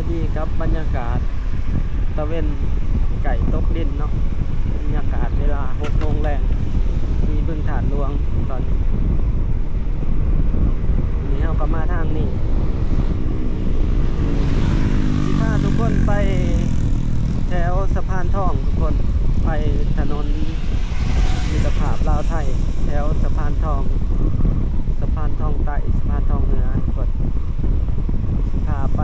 ນີ້ກັບບັນຍາກາດຕາເວັນໃກ້ຕົກດິນເນາະ, ບັນຍາກາດເວລາຫົກໂມງແລງທີ່ບຶງທາດຫຼວງຕອນນີ້. ນີ້ເຮົາກໍມາທາງນີ້ ຊິພາທຸກຄົນໄປແຖວສະພານທອງທຸກຄົນ, ໄປຖະໜົນມິດຕະພາບລາວໄທ ແຖວສະພານທອງ, ສະພານທອງໃຕ້ ສະພານທອງເໜືອທຸກຄົນ. ຊິພາໄປ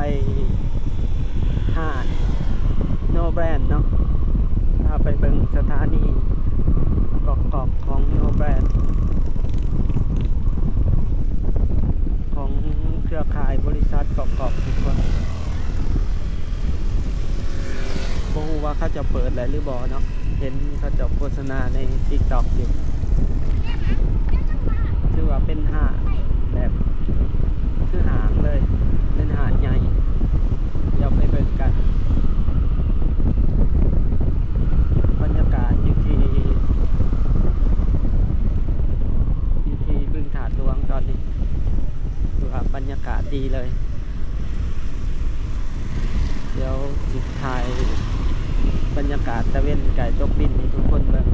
ຫ້າງໂນແບຣນເນາະ, ພາໄປເບິ່ງສະຖານີກອກໆຂອງໂນແບຣນ ຂອງເຄືອຂ່າຍບໍລິສັດກອກໆທຸກຄົນ. ບໍ່ຮູ້ວ່າເຂົາເຈົ້າເປີດແລ້ວຫຼືບໍ່ເນາະ, ເຫັນເຂົາເຈົ້າໂຄສະນາໃນຕິກຕັອກຢູ່. ຖືວ່າເປັນຫ້າງແບບຄືຫ້າງເລີຍ, ເປັນຫ້າງໃຫຍ່. ດຽວໄປເບິ່ງກັນ ບັນຍາກາດຢູ່ທີ່ ຢູ່ທີ່ບຶງທາດຫຼວງຕອນນີ້ ຖືວ່າບັນຍາກາດດີເລີຍ. ດຽວຊິຖ່າຍບັນຍາກາດຕາເວັນໃກ້ຕົກດິນໃຫ້ທຸກຄົນເບິ່ງ.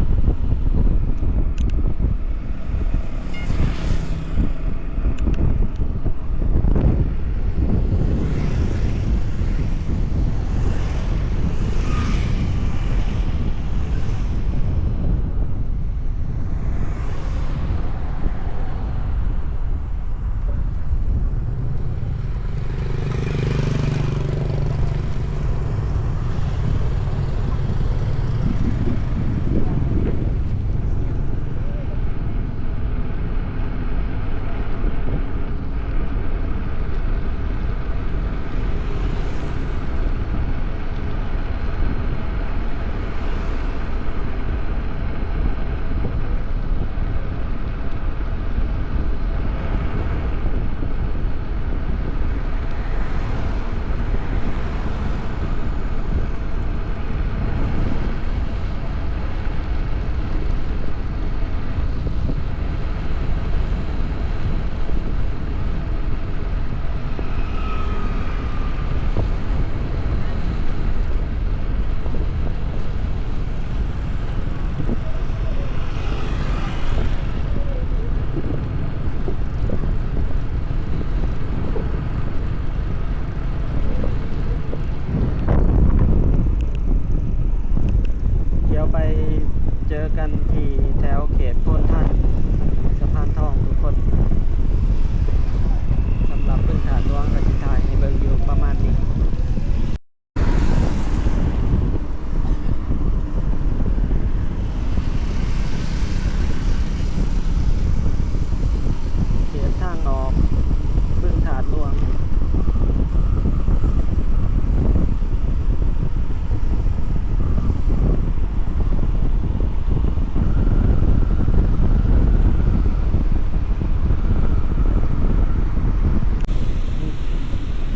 ດຽວໄປເຈີກັນທີ່ແຖວເຂດໂພນທັນ ສະພານທອງທຸກຄົນ. ສຳລັບບຶງທາດຫຼວງກໍຊິຖ່າຍໃຫ້ເບິ່ງຢູ່ປະມານນີ້. ເຂດທາງອອກບຶງທາດຫຼວງ.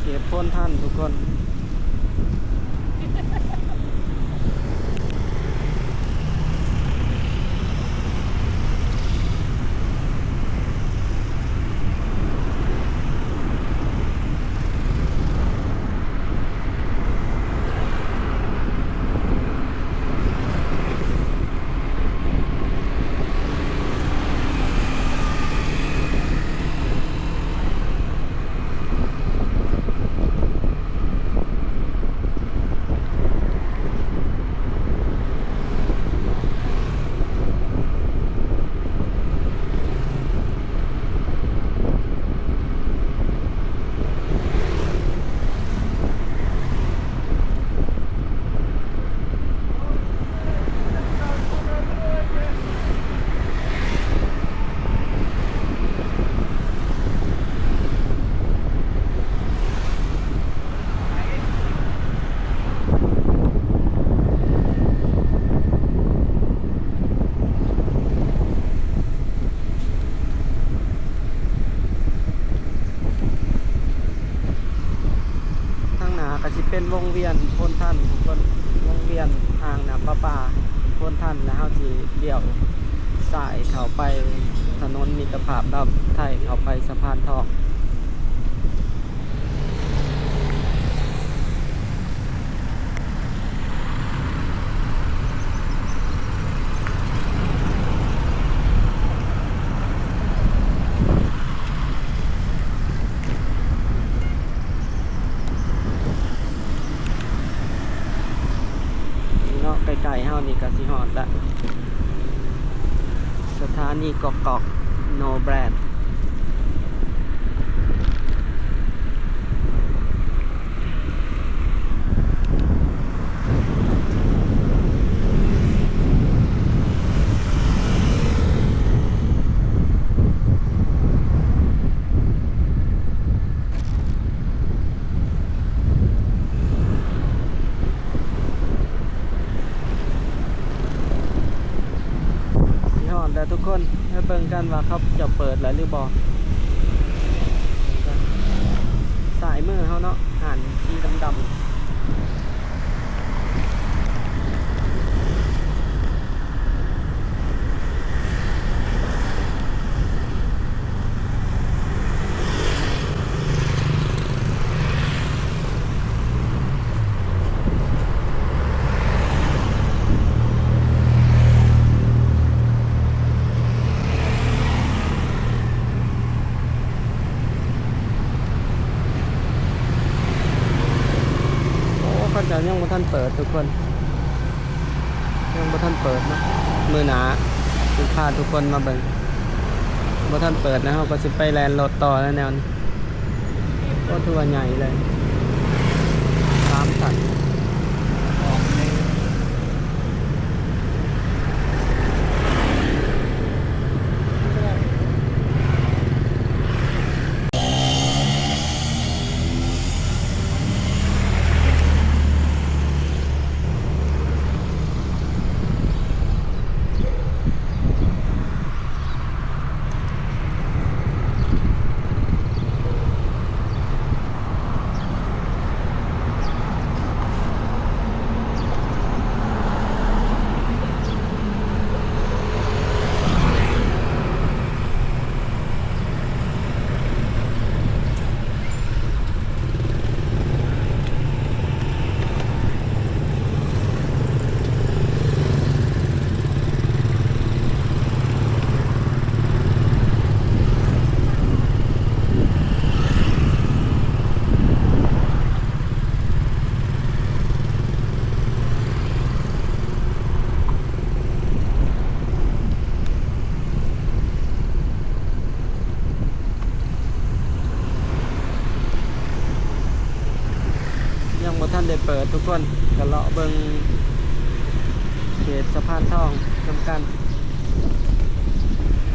ເຂດໂພນທັນທຸກຄົນ. ທາງໜ້າກໍຊິເປັນວົງວຽນໂພນທັນທຸກຄົນ, ວົງວຽນອ່າງນ້ຳປະປາໂພນທັນ, ແລ້ວເຮົາຊິລ້ຽວຊ້າຍເຂົ້າໄປຖະໜົນມິດຕະພາບລາວໄທ ເຂົ້າໄປສະພານທອງ. ນີ້ກໍຊິຮອດລະ ສະຖານີກອກກອກ ໂນແບຣນ. ຊິຮອດແລ້ວທຸກຄົນ ໄປເບິ່ງກັນວ່າເຂົາເຈົ້າເປີດແລ້ວຫຼືບໍ່. ຊ້າຍມືເຮົາເນາະ ຮ້ານສີດຳໆ. ໂອ້ ເຂົາເຈົ້າຍັງບໍ່ທັນເປີດທຸກຄົນ. ຍັງບໍ່ທັນເປີດເນາະ ມື້ໜ້າຊິພາທຸກຄົນມາເບິ່ງ. ບໍ່ທັນເປີດນະ ເຮົາກໍຊິໄປແລ່ນລົດຕໍ່ແລ້ວແນວນີ້. ໂອ້ ຖືວ່າໃຫຍ່ເລີຍ ສາມຊັ້ນ. ຍັງບໍ່ທັນໄດ້ເປີດທຸກຄົນ ກະເລາະເບິ່ງເຂດສະພານທອງນຳກັນ.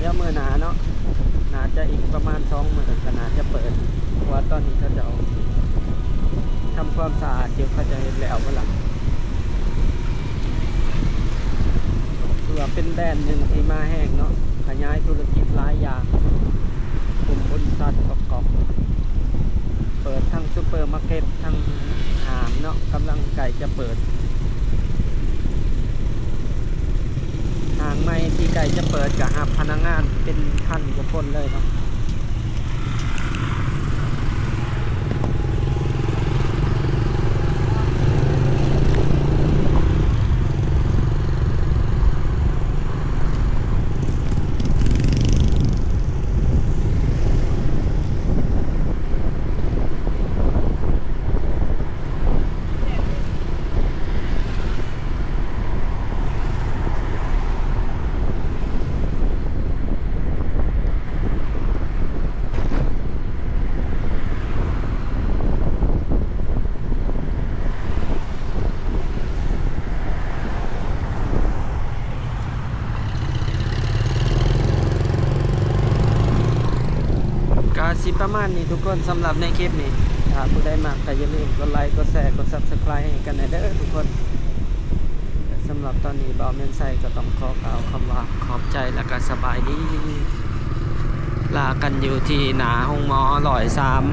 ດຽວມື້ໜ້າເນາະ ໜ້າຈະອີກປະມານສອງມື້ກະໜ້າຈະເປີດ ເພາະວ່າຕອນນີ້ເຂົາເຈົ້າທຳຄວາມສະອາດຢູ່ ເຂົາເຈົ້າເຮັດແລ້ວເບິດລະ. ຖືວ່າເປັນແບຣນໜຶ່ງທີ່ມາແຮງເນາະ ຂະຫຍາຍທຸລະກິດຫຼາຍຢ່າງ ກຸ່ມບໍລິສັດກອກໆ ເປີດທັງຊຸບເປີມາເກັດ ທັງຫ້າງເນາະ ກຳລັງໃກ້ຈະເປີດ. ຫ້າງໃໝ່ທີ່ໃກ້ຈະເປີດກະຮັບພະນັກງານເປັນພັນກວ່າຄົນເລີຍເນາະ. ກະຊິປະມານນີ້ທຸກຄົນ ສຳລັບໃນຄລິບນີ້ ຖ້າຜູ້ໃດມັກກະຢ່າລືມກົດໄລ ກົດແຊ ກົດ Subscribe ໃຫ້ກັນແດ່ເດີທຸກຄົນ. ສຳລັບຕອນນີ້ ບ່າວແມ່ນໄຊກໍຕ້ອງຂໍກ່າວຄຳວ່າຂອບໃຈ ແລະກະສະບາຍດີ. ລາກັນຢູ່ທີ່ໜ້າໂຮງໝໍຮ້ອຍສາມ